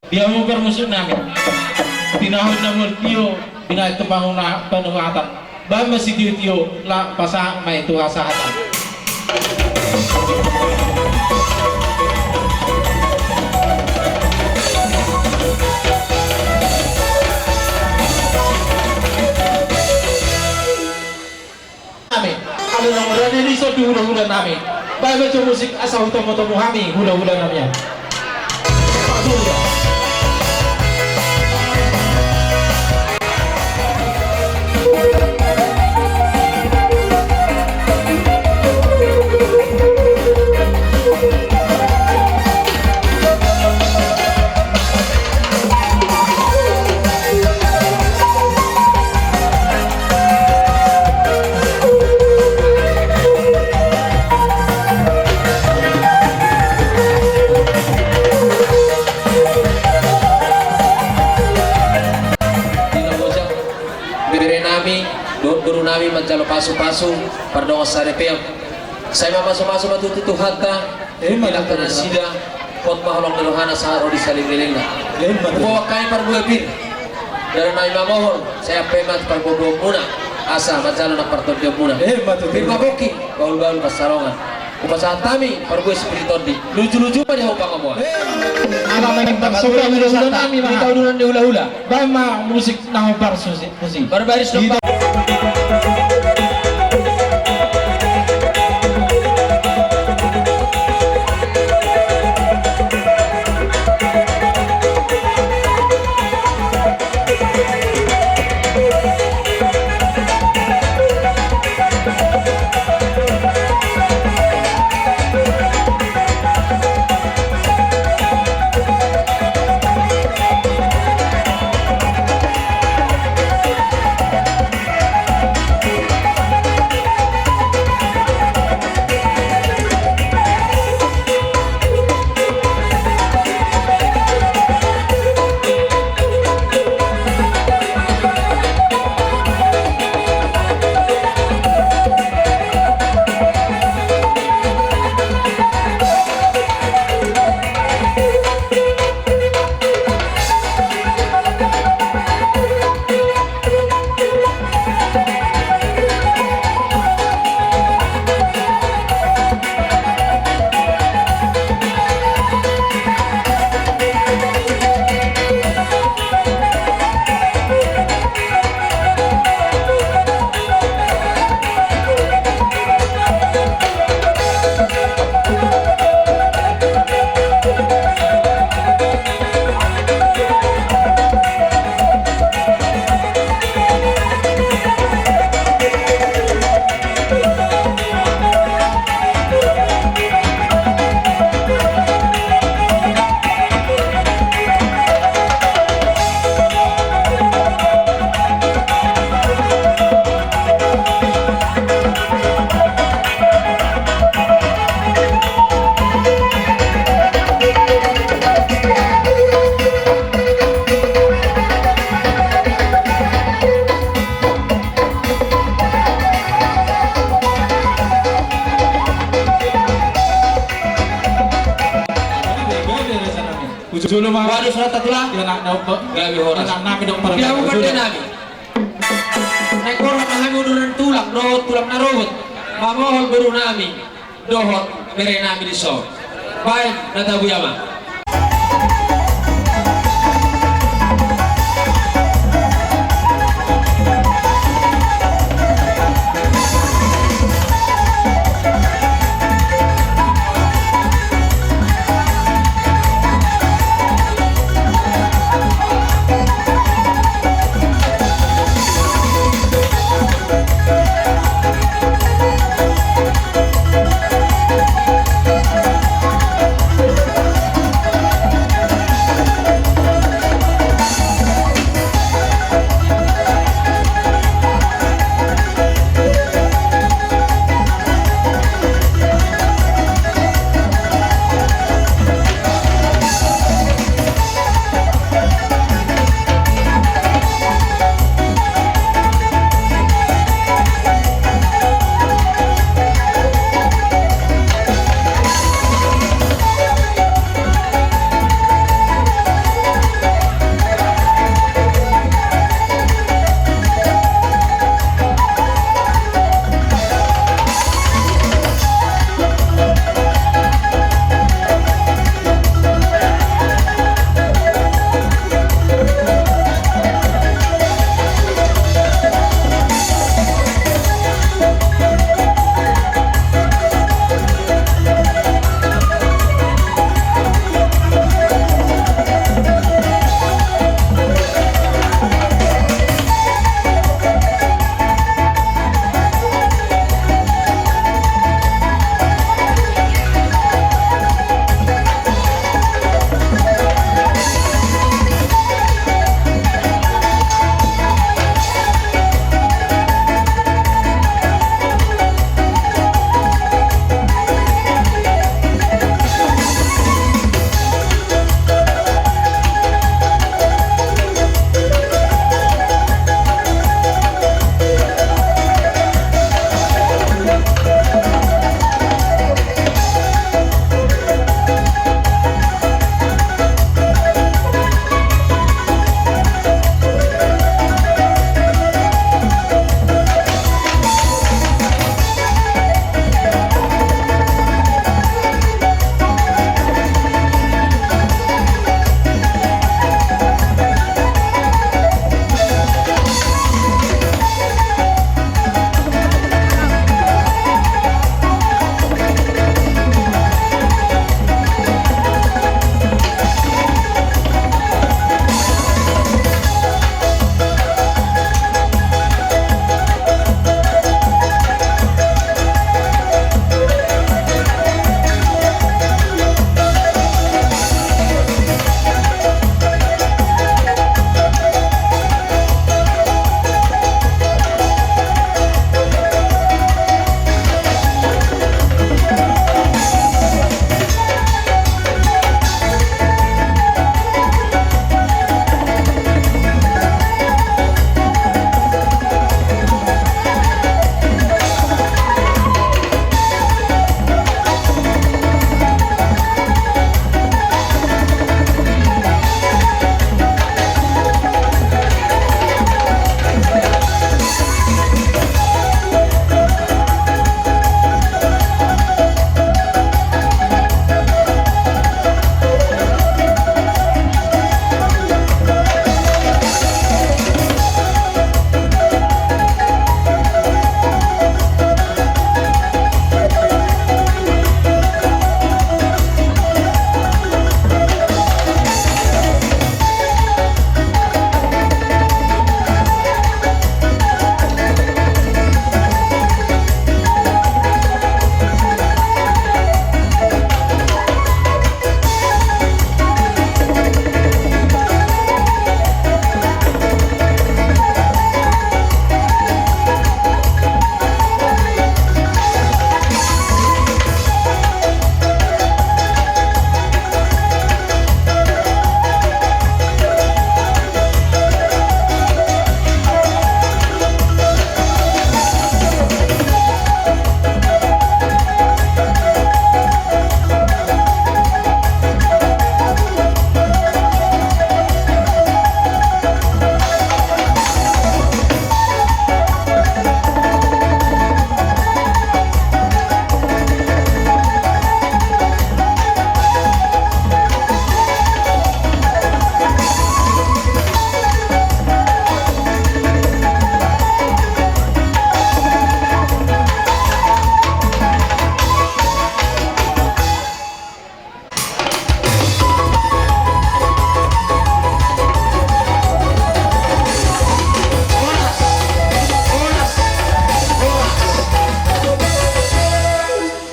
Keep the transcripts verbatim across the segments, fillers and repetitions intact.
Di hamu parmusik nami, di na hona mual tio, di na tu panguna panuatan, baen ma sitio-tio, laos pasahat ma i tu hasahatan. Nami. Alana murani dison di hula-hula nami. Baen ma jo musik asa hutomu-tomu hami hula-hula nami. Bere nami dohot boru nami manjalo pasu-pasu pardongan saripeon. Sai mamasu-masu ma tutu Tuhanta. Ima tutu. Nasida, hot ma holong ni rohana sahat ro di salelenglelengna. Ima tutu. Huboan hami parbue pir. Dara nami mamohon, sai ampe ma tu parboruonmuna, asa manjalo nang partondionmuna. Ima tutu. Pir ma pongki, bahul-bahul pansalongan. Hupasahat hami parbue sipir ni tondi. Luju-luju ma di hamu pangomoan. Ima. Ala naeng tarsongon hula-hula nami ma. Hita uduran ni hula-hula. Baen ma musik na hombar susi. Barbaris dompak. Jolo ma. Waduh, surat tulang. Ia anak dope. Gabe horas. Ia anak nami dope. Dia bukan dia nami. Naik koran nami uduran tulang, dohot tulang na robot. Mamohon boru nami. Dohot bere nami dison. Baen na tabu ia ma.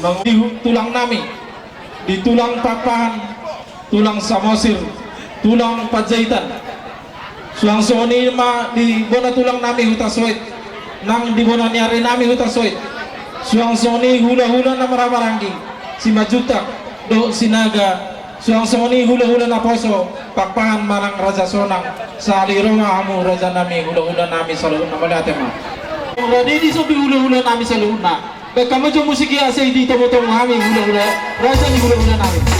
Di tulang nami, di tulang Pakpahan, tulang Samosir, tulang Panjaitan. Suang songon i ma di bona tulang nami Hutasoit, nang di bona ni ari nami Hutasoit. Suang songon i hulahula na marhahamaranggi, Simanjuntak dohot Sinaga. Suang songon i hulahula naposo, Pakpahan manang Raja Sonang. Sahali ro ma hamu raja nami, hulahula nami saluhutna, mauliate ma. Rade di sobi hulahula nami saluhutna. Baen hamu jo musik i asa i ditomutomu hami hulahula, raja ni hulahula nami.